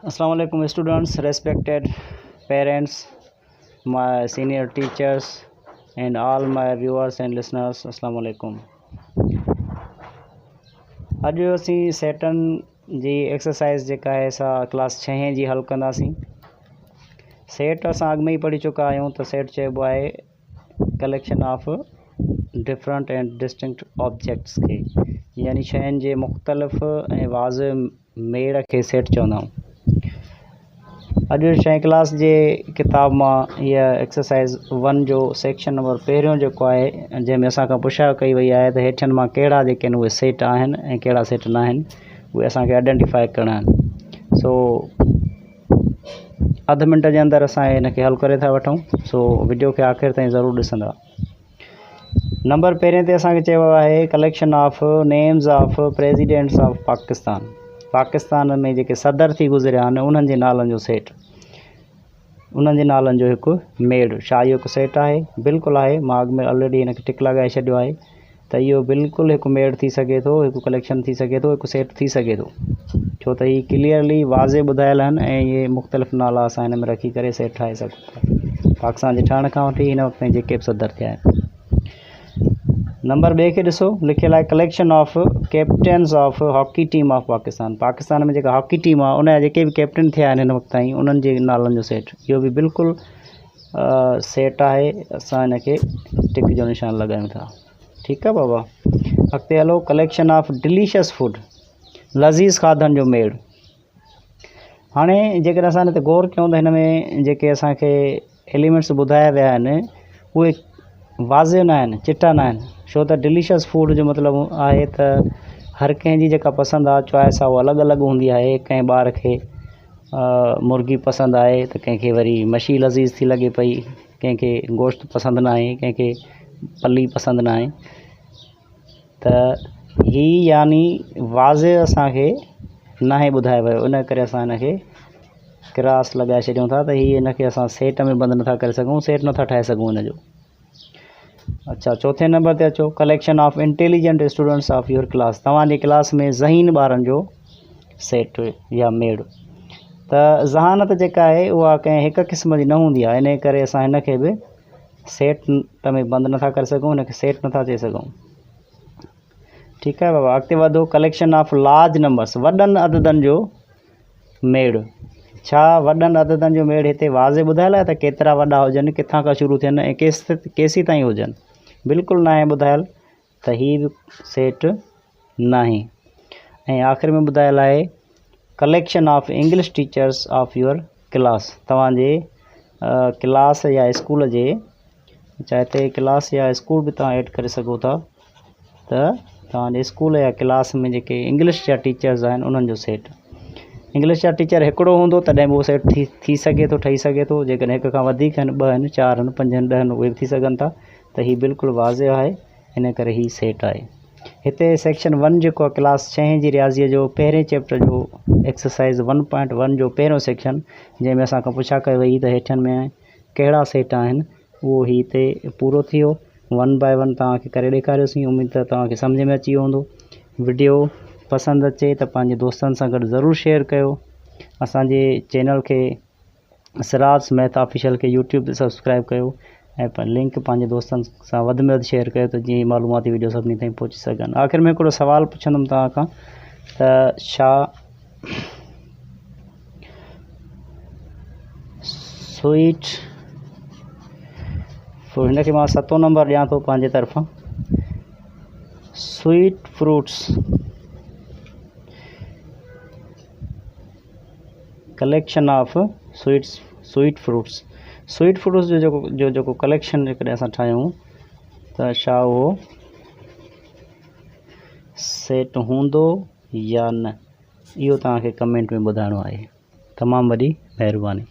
السلام علیکم students, respected parents, my senior teachers and all my viewers and listeners, السلام علیکم۔ اڄ اسين سيٽن جي ايڪسرسائز جيڪا آهي سا ڪلاس ڇهين جي حل ڪنداسين۔ سيٽ اسان اڳ ۾ ئي پڙهي چڪا آهيون ته سيٽ چئبو آهي collection of different and distinct objects کي، يعني شين جي مختلف ۽ واضح ميڙ کي سيٽ چوندا آهيون۔ اڄ ڇهين ڪلاس جي ڪتاب مان هيء ايڪسرسائز ون جو سيڪشن نمبر پهريون جيڪو آهي، جنهن ۾ اسان کان پڇا ڪئي وئي آهي ته هيٺين مان ڪهڙا جيڪي آهن اهي سيٽ آهن ۽ ڪهڙا سيٽ نه آهن، اهي اسان کي آئيڊينٽيفائي ڪرڻا آهن۔ سو اڌ منٽ جي اندر اسان هن کي حل ڪري ٿا وٺون، سو وڊيو کي آخر تائين ضرور ڏسندا۔ نمبر پهرين تي اسان کي چيو ويو آهي collection of names of presidents of Pakistan, Pakistan ۾ جيڪي صدر ٿي گذريا آهن انهن جي نالن جو سيٽ، انهن جي نالن جو هڪ ميڙ۔ ڇا اهو هڪ سيٽ آهي؟ بلڪل آهي۔ مان اڳ ۾ آلريڊي هن کي ٽڪ لڳائي ڇڏيو آهي ته اهو بلڪل هڪ ميڙ ٿي سگهي ٿو، هڪ ڪليڪشن ٿي سگهي ٿو، هڪ سيٽ ٿي سگهي ٿو، ڇو ته هي ڪليئرلي واضح ٻڌايل آهن ۽ اهي مختلف نالا اسان هن ۾ رکي ڪري سيٽ ٺاهي سگهون ٿا۔ پاڪستان جي ٺهڻ کان وٺي هن وقت تائين جيڪي به صدر ٿيا آهن۔ نمبر ٻئي کي ڏسو، لکيل آهي collection of captains of hockey team of Pakistan. Pakistan ۾ جيڪا هاڪي ٽيم آهي ان جا جيڪي به ڪيپٽن ٿيا آهن هن وقت تائين انهن جي نالن جو سيٽ، اهو به بلڪل سيٽ آهي، اسان هن کي ٽڪ جو نشان لڳايون ٿا۔ ٺيڪ آهي بابا، اڳتي هلو۔ ڪليڪشن آف ڊليشس فوڊ، لذيذ کاڌن جو ميڙ۔ هاڻي جيڪڏهن اسان هن تي غور ڪيون ته هن ۾ جيڪي اسانکي ايليمينٽس ٻڌايا ويا آهن اهي واضح نه آهن، چٽا نه آهن، ڇو ته ڊليشس فوڊ جو مطلب آهي ته هر ڪنهن جي جيڪا پسند آهي، چوائس آهي، اها الڳ الڳ هوندي آهي۔ ڪنهن ٻار کي مرغي پسند آهي ته ڪنهن کي وري مڇي لذيذ ٿي لڳي پئي، ڪنهن کي گوشت پسند نه آهي، ڪنهن کي پلي پسند نه آهي، ته هي يعني واضح اسانکي ناهي ٻڌايو ويو، ان ڪري اسان هن کي ڪراس لڳائي ڇڏيون ٿا ته هي هن کي اسان سيٽ ۾ بند نٿا ڪري سگهون، سيٽ نٿا ٺاهي سگهون هن جو۔ اچھا چوٿين نمبر تي اچو، collection of intelligent students of your class, توهان جي ڪلاس ۾ ذهين ٻارن جو سيٽ يا ميڙ۔ ته ذهانت جيڪا آهي اها ڪنهن هڪ قسم جي نه هوندي آهي، ان ڪري اسان هن کي به سيٽ ۾ بند نٿا ڪري سگهون، هن کي سيٽ نٿا چئي سگهون۔ ٺيڪ آهي بابا، اڳتي وڌو۔ ڪليڪشن آف لارج نمبرس، وڏن عددن جو ميڙ۔ ڇا وڏن عددن جو ميڙ هتي واضح ٻڌايل آهي ته ڪيترا وڏا هجن، ڪٿان کان شروع ٿين ۽ ڪيسي تائين هجن؟ بلڪل ناهي ٻڌايل، ته هي به سيٽ ناهي۔ ۽ آخر ۾ ٻڌايل آهي collection of English teachers of your class, توهان جي ڪلاس يا اسڪول جي، چاهي هتي ڪلاس يا اسڪول به توهان ايڊ ڪري سگهو ٿا، ته توهان جي اسڪول يا ڪلاس ۾ جيڪي انگلش جا ٽيچرز آهن انهن جو سيٽ۔ انگلش جا ٽيچر هڪڙو هوندو تڏهن به اهو سيٽ ٿي سگهي ٿو، ٺهي سگهي ٿو۔ جيڪڏهن هڪ کان وڌيڪ آهن، ٻه آهن، چار آهن، پنج آهن، ڏهه آهن، اهي به ٿي سگهن ٿا۔ ته هي بلڪل واضح آهي، ان ڪري هي سيٽ آهي۔ هتي سيڪشن ون جيڪو آهي ڪلاس ڇهين جي رياضيء جو پهرين چيپٽر جو ايڪسرسائز ون پوائنٽ ون جو پهريون سيڪشن، جنهن ۾ اسان کان پڇا ڪئي وئي ته هيٺين ۾ ڪهڙا سيٽ آهن، اهو هي هتي پورو ٿي ويو۔ ون باء ون توهان کي ڪري ڏيکاريوسين، اميد ته توهان کي سمجهه ۾ اچي ويو هوندو۔ وڊيو پسند اچي ته پنهنجي دوستن سان گڏ ضرور شيئر ڪيو۔ اسان جي چينل کي سراج ميٿ آفيشل کي يوٽيوب تي سبسڪرائب ڪيو ۽ لنڪ پنهنجي دوستن سان وڌ ۾ وڌ شيئر ڪيو ته جيئن هي معلوماتي وڊيو سڀني تائين پهچي سگهن۔ آخر ۾ هڪڙو سوال پڇندم توهان کان ته ڇا سوئيٽ هن کي مان ستون نمبر ڏيان ٿو پنهنجي طرفان، sweet fruits collection of sweets, sweet fruits, sweet fruits جو جيڪو جو جيڪو ڪليڪشن جيڪڏهن اسان ٺاهيون ته ڇا اهو سيٽ هوندو يا نه، اهو توهان کي ڪمينٽ ۾ ٻڌائڻو آهي۔ تمام وڏي مهرباني۔